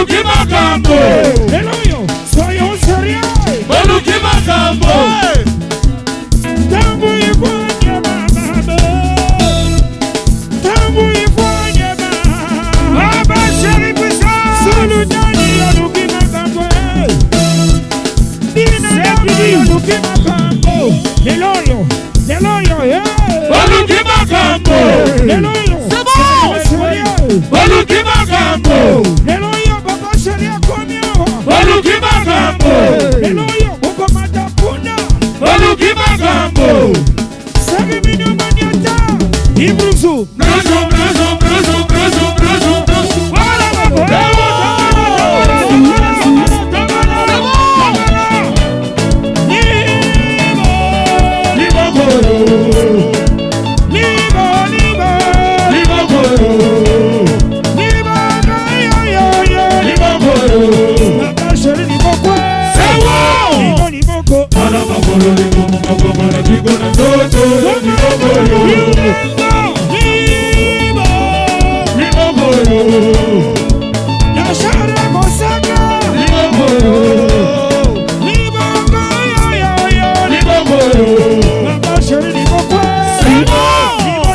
Boluki makambo. Lelo oyo, soyons sérieux. Boluki makambo. Tangu ifanye mama. Tangu ifanye mama. Baba chéri puissance. Sulutani oluki makambo. Dina dama oluki makambo. Lelo oyo, lelo oyo, eh. Boluki makambo. Lelo oyo, C'est bon. soyons sérieux. Boluki makambo. Lelo oyo, papa chéri akomi awa. Boluki makambo. Lelo oyo, okomata punda. Boluki makambo. Soki bino moniata. Ibrusu. Brusu, brusu, brusu, brusu, brusu, brusu. Libokolo. Libokolo. Libokolo. Ala makolo, libomo, mokolo, na kingo na nzoto. Libokolo. Libokolo. Libokolo.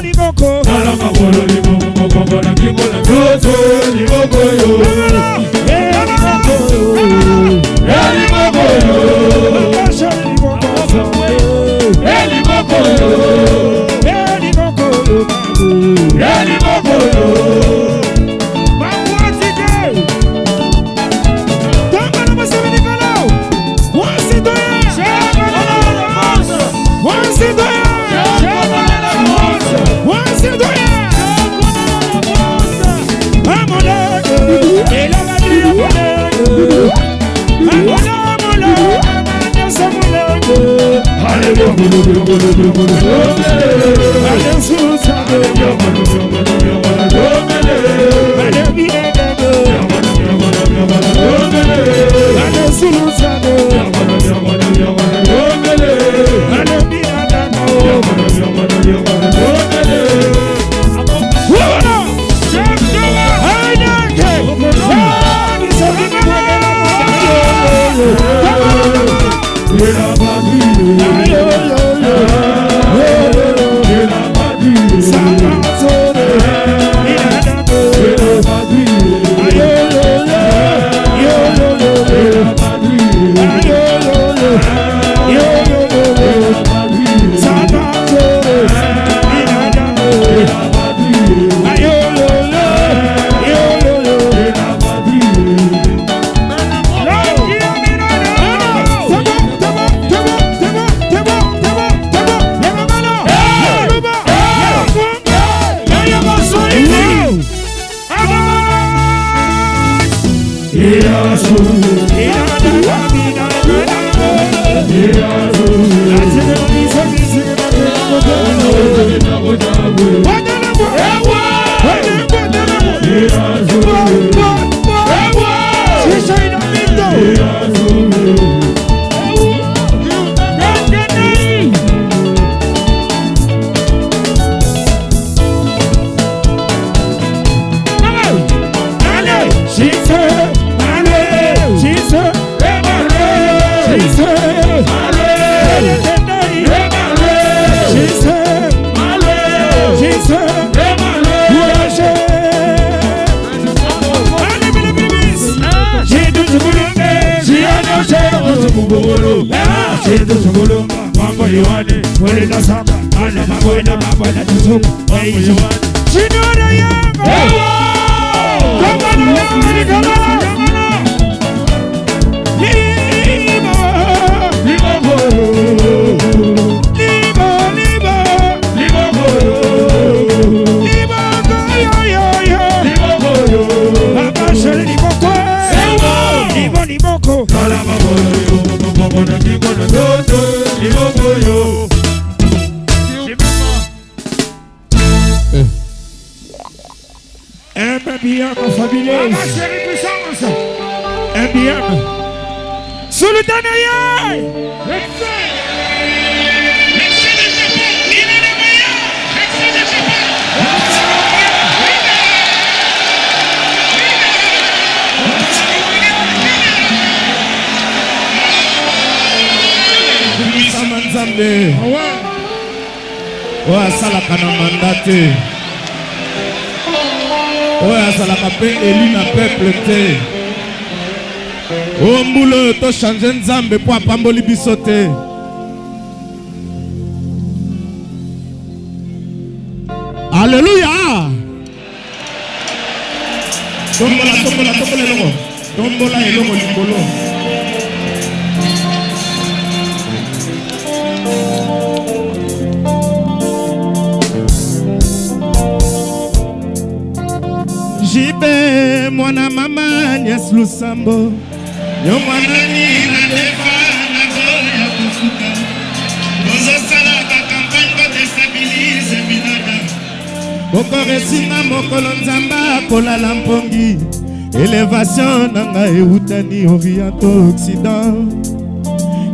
Libokolo. Ala makolo, libomo, mokolo, na kingo na nzoto. Libokolo. Elibokolo. Elibokolo. Elibokolo. Oyo asalaka na mandat te, oyo azalaka mpe élu na peuple te. Oyo mbula oyo tochange Nzambe mpo apamboli biso te. Alléluia! Tombola, tombola, tombola eloko, tombola eloko likolo. Jibe mwana mama Agnès Lusambo, yo mwana nina defa na boya kofuta, bozosala ba campagne bodestabilize binada. Bokoresinga mokolo Nzambe akolala mpongi. Elevation na ngai eutani Orient to Occident,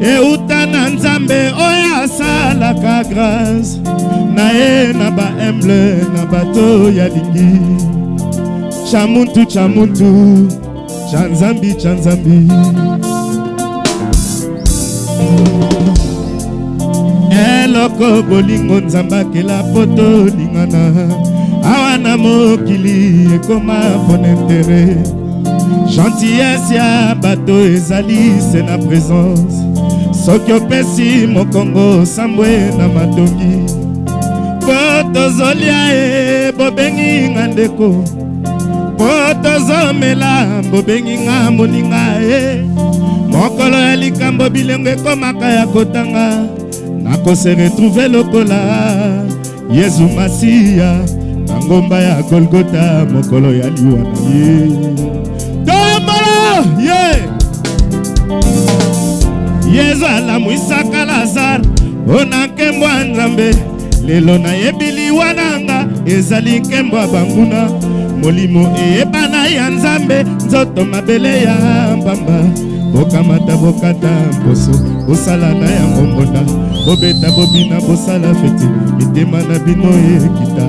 euta na Nzambe oyo asalaka grâce na ye na ba humble na bato ya lingi. Cha muntu, cha muntu, cha Nzambi, cha Nzambi. Eloko bolingo Nzambe akela po tolingana awa na mokili ekoma pona intérêt. Gentillesse ya bato ezali se na présence. Soki opesi mokongo sambwe na matongi, po tozolia e bobengi nga ndeko, po tozomela bobengi nga moninga e. Mokolo ya likambo bilengo ekomaka ya kotanga, nakose retrouver lokola Yesu Masiya na ngomba ya Golgotha mokolo ya liwa na ye. Tombola ye Yesu alamwisaka Lazare ona nkembo ya Nzambe. Lelo nayebi liwa nanga ezali nkembo ya banguna. Molimo eyebana ya Nzambe, nzoto mabele ya pamba. Bokamata bokata mposo, bosala na yango mbonda, bobeta bobina bosala feti, mitema na bino ekita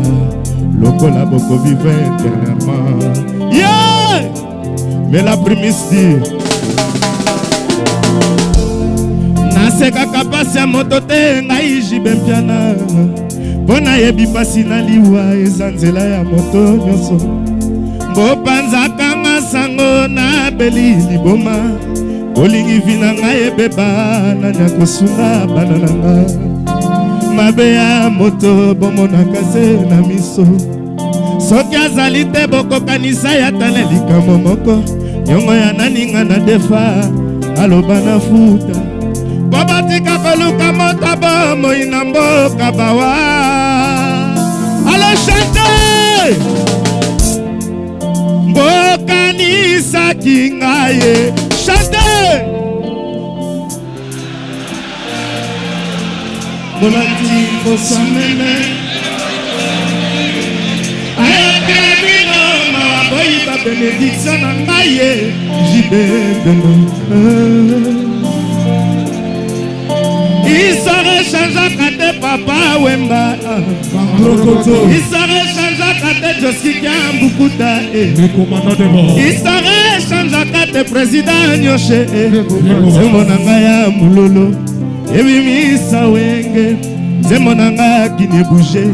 lokola bokovive éternellement. Yeah! Mais la prémisse dit nasekaka pasi ya moto te, ngai Jibe Mpiana, mpo nayebi pasi na liwa eza nzela ya moto nyonso. Bopanzaka masango na beli liboma, bolingi vi na ngai ebeba, nani akosunga bana na nga? Mabe ya moto bomonaka se na miso, soki azali te bokokanisa ya tala likambo moko. Nyongo ya naninga na defa aloba na futa, po batika koluka moto bomoi na mboka bawa. Allez chanter! Mbokanisaki ngai ye, chante! Bolati kosameme ayokela bino mawa, boyiba benediction na ngai ye Jibe Beno. Histoire echangeaka te Papa Wemba, histoire echangeaka te Joski Kiambukuta, Le commandant de bord. histoire echangeaka te président Nyoshe. Nzembo na ngai ya mololo ebimisa wenge, nzembo na ngai akini bouge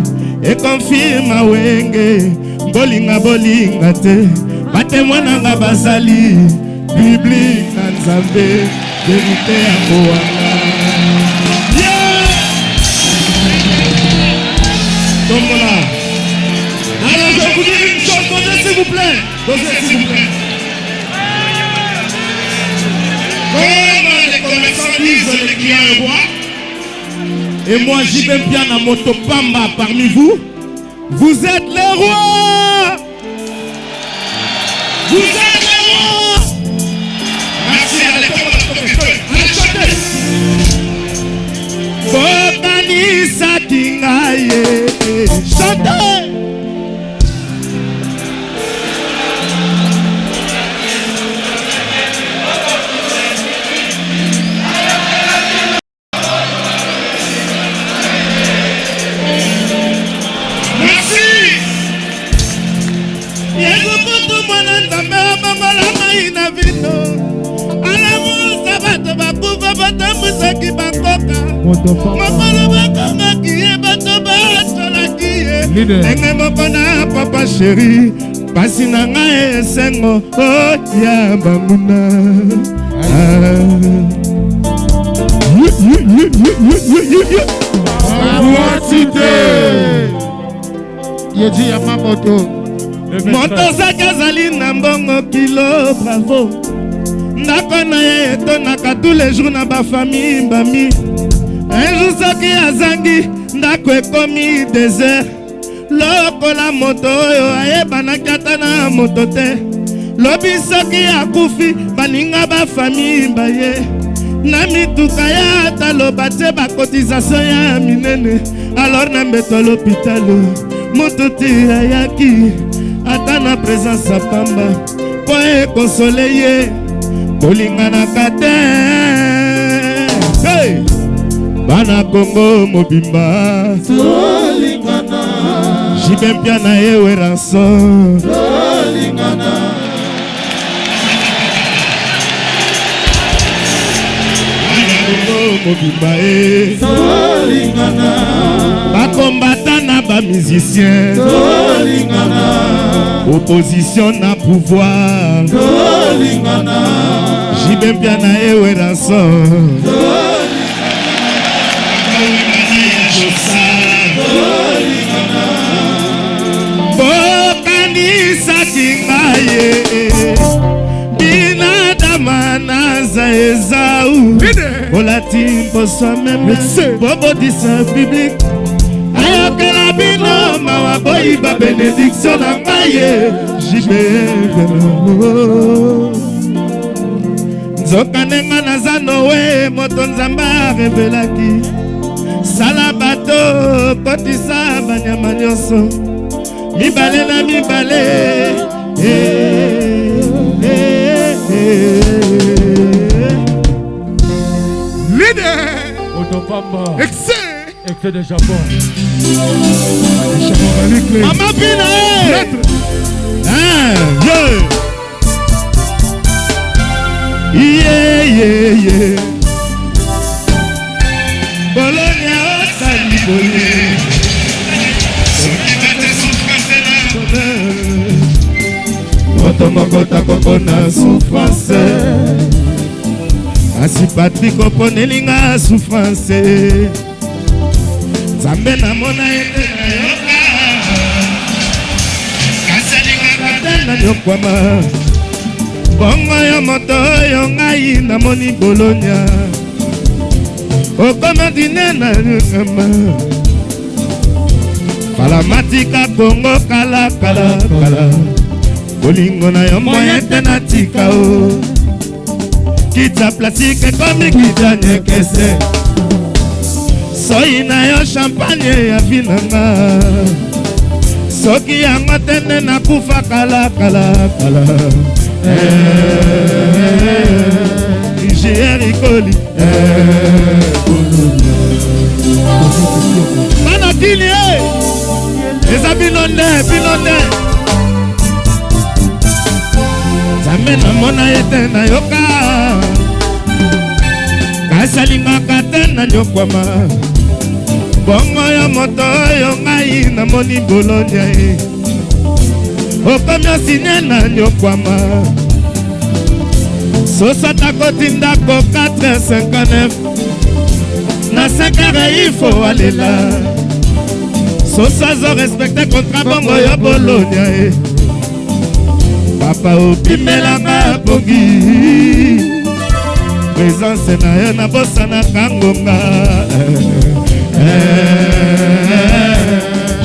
ekonfirma wenge. Bolinga bolinga te, batemwa na nga bazali public na Nzambe, verite yango wana. Yeah! Tombola. Alors je vais vous dire une chose, posez s'il vous plaît. Posez s'il vous plaît. Comment les commerçants disent les clients est roi? Et moi, Jibe Mpiana Moto Pamba parmi vous, vous êtes les rois! Vous êtes les rois! Merci, allez, allez, chantez! Bokanisaki ngai ye, chantez! Merci. Yesu kutu mwana Nzambe abongola mai na vino, alamusa bato bakufa, batambwisaki bankoka, mokolo bakangaki ye bato. Ndenge moko na papa chéri, pasi na ngai esengo oh, ya banguna. Ah. Yeji ya mamoto. Moto soki azali na mbongo kilo bravo, ndako na ye etondaka tous les jours na bafamille bami. Un jour soki azangi, ndako ekomi désert, lokola moto oyo ayebanaki ata na moto te. Lobi soki akufi, baninga bafamille baye na mituka ya talo, batie bacotisation ya minene. Alors na mbeto ya l'hôpital, moto ti ayaki ata na présence ya pamba mpo ekonsole ye. Bolinganaka te, hey! Bana Kongo mobimba, Tolingana. JB Mpiana ye Werrason. Tolingana. Bana Kongo mobimba e. Tolingana. Bakombata na bamusicien. Tolingana. Opposition na pouvoir. Tolingana. JB Mpiana ye Werrason. Bokanisaki ngai ye binadama naza Ezau, bolati mposo meme, bobotisa public ayokela bino mawa, boyiba bénédiction na ngai ye JB. Nzoka ndenge naza Noe, moto Nzambe arevelaki, sala bato, kotisa banyama nyonso mibale na mibale. Eh, eh, eh. Leader. Otopamba. Excès. Excès de Japon. Mama Pina, eh! Un, deux. Yeah. Bologna osali boye. Soki bate souffrance na bonheur. Moto moko takokona souffrance. Kasi Patrik oponelinga souffrance. Nzambe namona ete nayoka. Kasi alingaka te nanyokwama. Bongo yo moto oyo ngai namoni Bolonia, okoma dine na nyokama. Falamatika Kongo kala kala kala. Bolingo na yo moyen te natika o. Kita plastique ekomi kita nyekese. Soi na yo champagne ya vie na nga. Soki yango te nde nakufa kala kala kala. JR Ikoli. Bana kini e. Eza bino nde, bino nde. Nzambe namona ye te nayoka. Kasi alingaka te nanyokwama. Bongo yo moto oyo ngai namoni Bolonia ye. Okomi osinye na nyokwama. Soso takoti ndako 459 na 5 heures, il faut alela. Soso azo respecte contrat, bongo yo Bolonia e. Papa opimelanga pongi, présence na yo nabosanaka ngonga.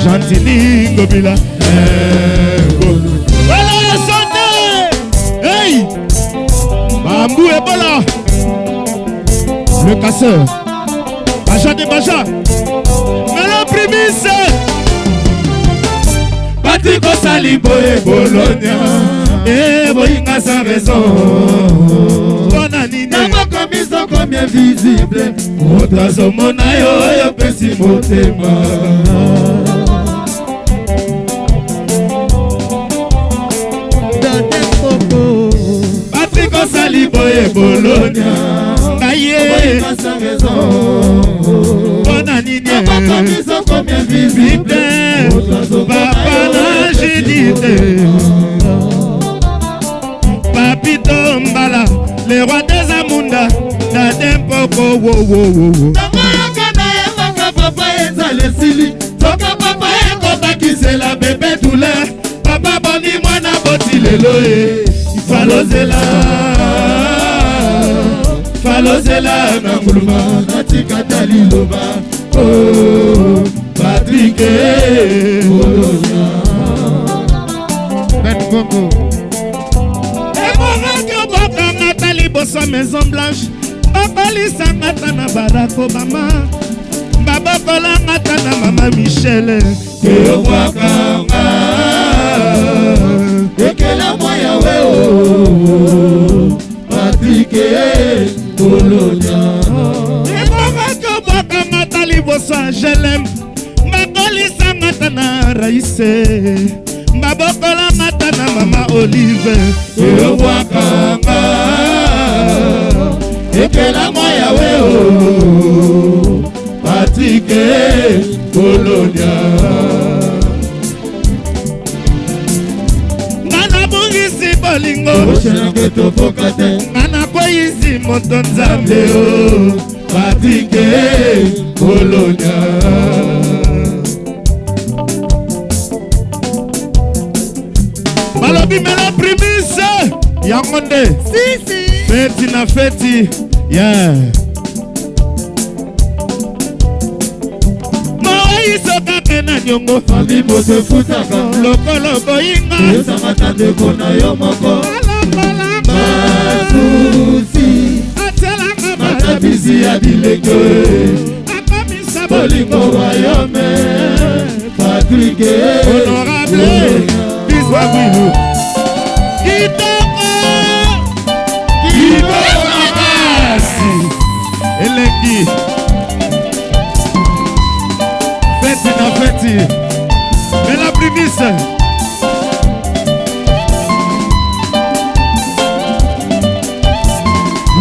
Gentiny Ngobila. Voilà, santé. Hey! Bambou Ebola. Le casseur. Baja de Baja. Melo Primis. Patrick osali boye Bologna. Eh, boyinga sans raison. Mpona nini? Nakokomisa komi invisible. Moto azomona yo oyo opesi motema. Date koko. Patrik osali boye Bologna. Ngai ye. Boyinga sans raison. Mpona nini? Nakokomisa komi invisible. Visible. Moto Didi te. Papito Mbala, le roi des Amunda, Dade Mpoko, wo wo wo wo. Ntango yoka nayebaka papa ezala esili soka papa ekobakisela bebe douleur papa boni mwana boti lelo e falozela falozela na nguluma natika ta liloba oh, Patrick Bolonya Ben Bongo Ebongaki obokanga ta liboso Maison Blanche bakolisanga ta na Barack Obama babokolanga ta na mama Michelle Eyobwakanga ekela mwa yawe o Patrick Bolonya Ebongaki obwakanga ta liboso ya Gelem bakolisanga ta na Raise babokolanga ta na mama Olive Eyobwakanga ekela mwa yawe o Patrick Bolonya Nga nabungisi bolingo Oshenake toboka te nga nakweyisi moto Nzambe o Patrick Bolonya Balobi mela primise yango nde feti na feti yeah. Moweiso kaka na niongo Fami moto efutaka lokolo boyinga oyosaka ta ndeko na yo moko Malambalamba Masusi atielanga matabisi ya bilenge akomisa bolingo bolingo wayome Patrick honorable bisbabwilu kitoko kitoko makasi elengi feti na feti mela primise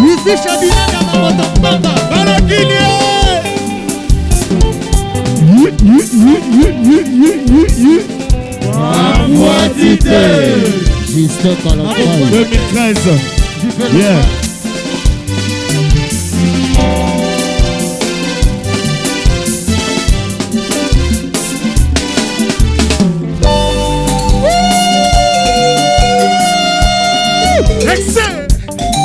Wisi Shabina na mamoto mbamba balakili Amwati te Justin Kalafai. 2013 yeah. Excès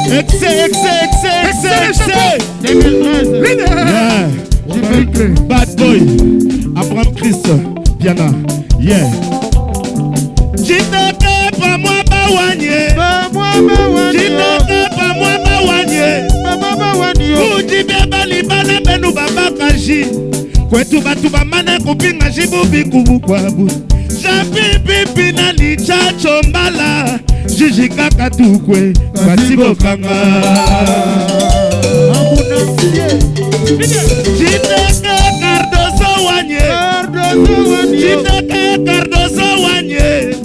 Excès, excès, excès, excès, excès. 2013 Yeah. Bad boy, Abraham Christ, Piana, yeah. Jinoke pa mwa bawanye, Jinoke pa mwa bawanye, Ujibe balibala benu babakaji, kwetu batu bamane kupinga jibu bikubu kwabu. Japipipi na lichacho mbala, jiji kaka tukwe, bati bokanga. Jinoke Cardoso wanye, Jinoke Cardoso wanye,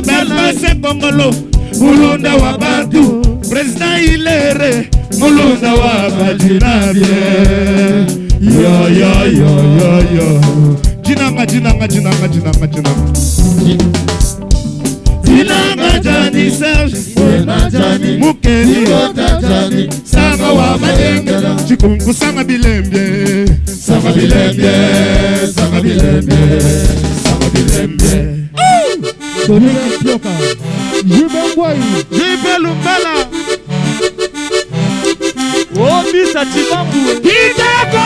Berpese Kongolo, Mulunda wa Bantu, Président Ilere, Mulunda wa Bajinabie. Yo yo yo yo yo. Jinanga jinanga jinanga jinanga jinanga. Jinanga Jani Serge, Mukeni, Sanga wa Malenga, Chikungu Sanga Bilembye, Sanga bilembye, sanga bilembye, sanga bilembye. Dominique Pioka. Jibengwai. Jibe Lumbala Obisa Chibambu Kitoko!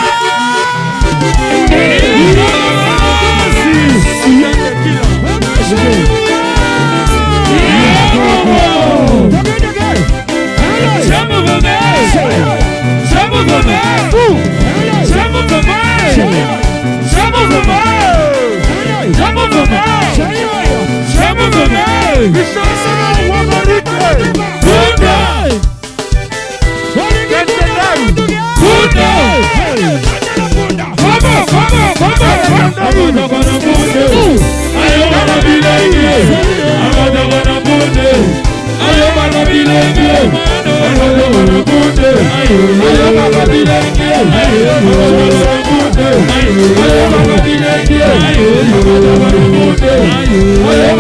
Ayo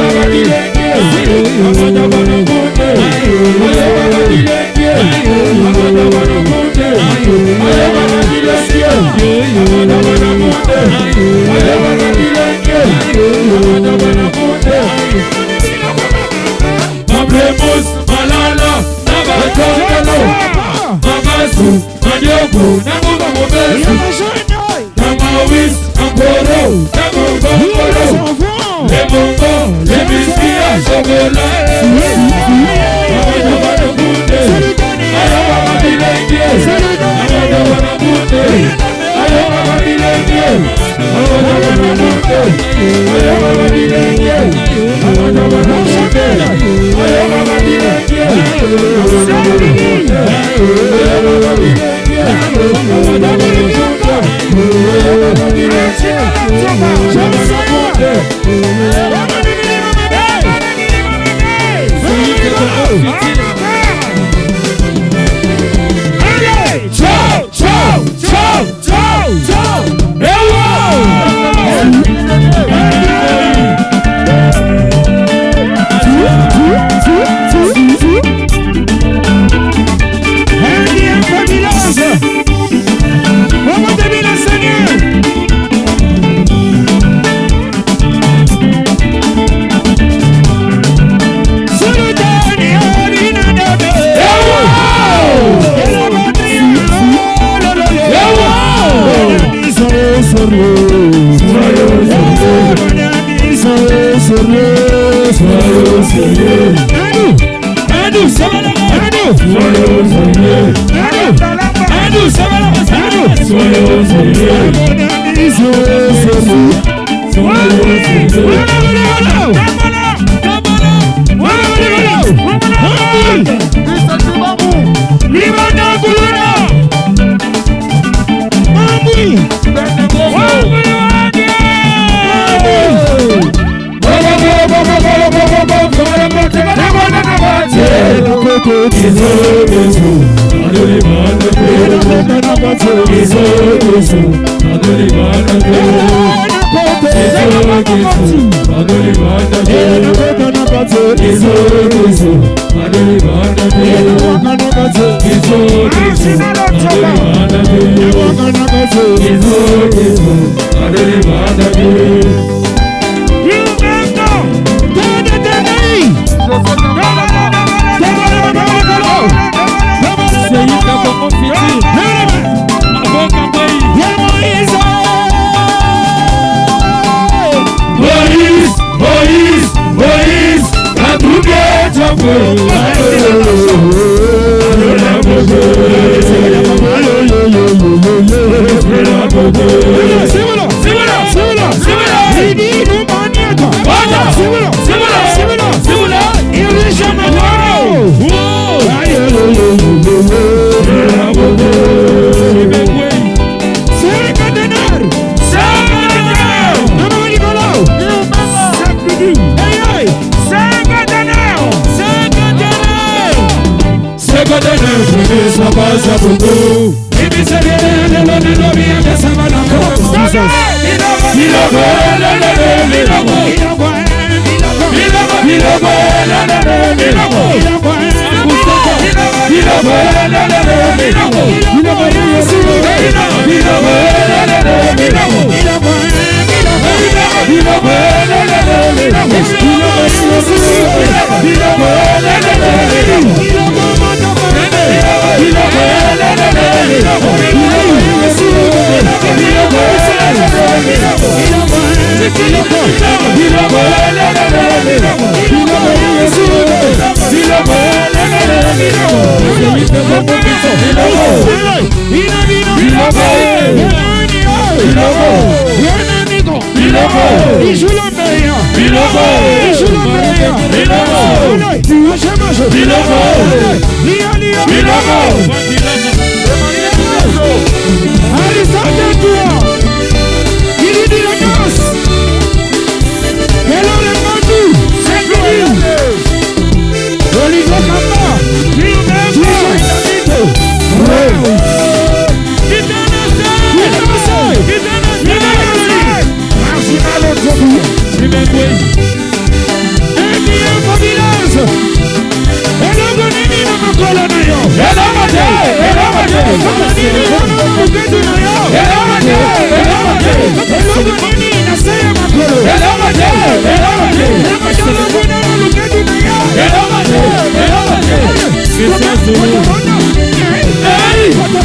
Hey!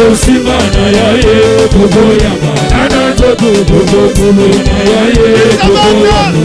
Tokosimba na ya ye, tokoyamba na nzoto, tokokolo na ya ye, tokoyamba.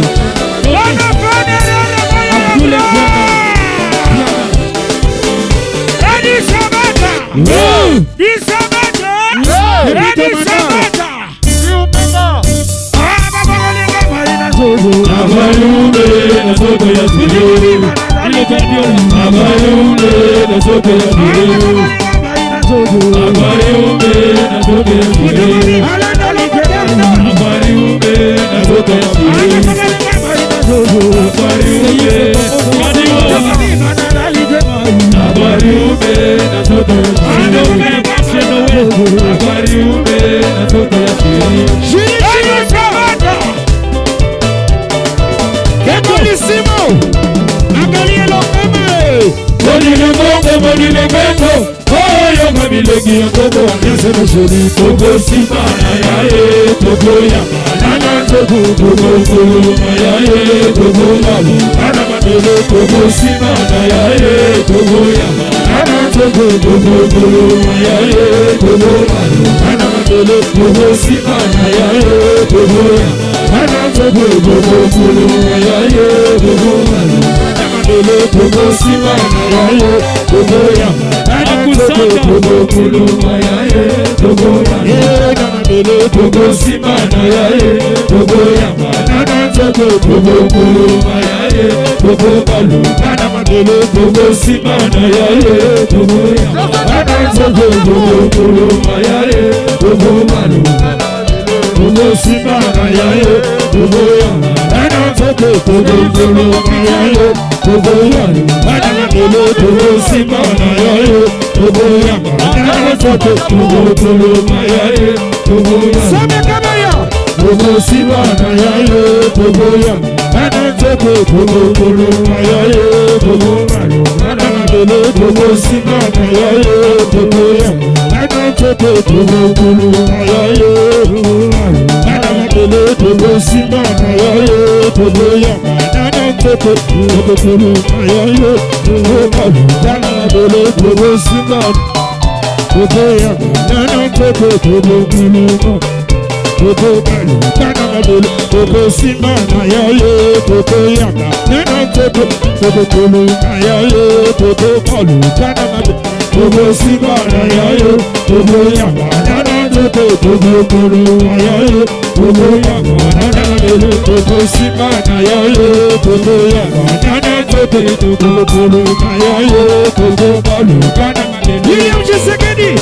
William Tshisekedi,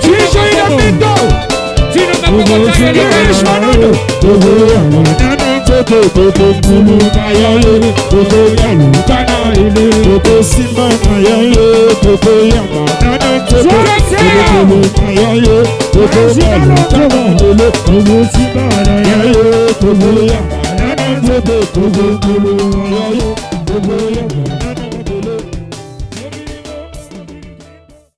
Tshishayida Mito, Girish Manondo.